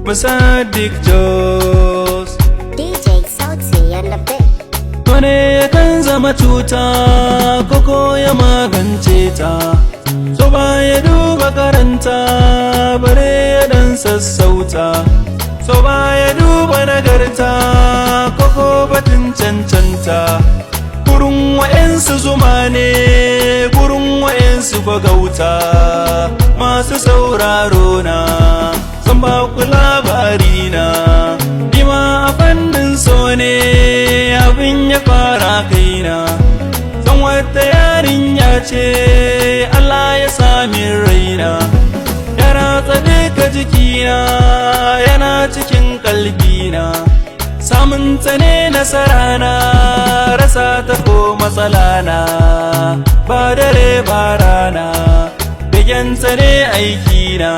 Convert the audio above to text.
Musaddiq Jos. DJ Sauti on the beat. Wani kan zama cuta koko ya magance ta, so ba ya duba karanta bare ya dan sassauta, so ba ya duba nagarta koko batun cancanta. Gurin wa'yansu zuma ne, gurin wa'yansu gauta. Masu sauraro na, zan ba ku labari na. Nima a fannin so ne abin ya fara kaina. Zan wata yarinya ce Allah ya sami raina, ya ratsa duka jikina, yana cikin kalbina. Samun ta ne nasara na, rasa ta ko matsala na. Ba dare ba rana, bigenta ne aikina.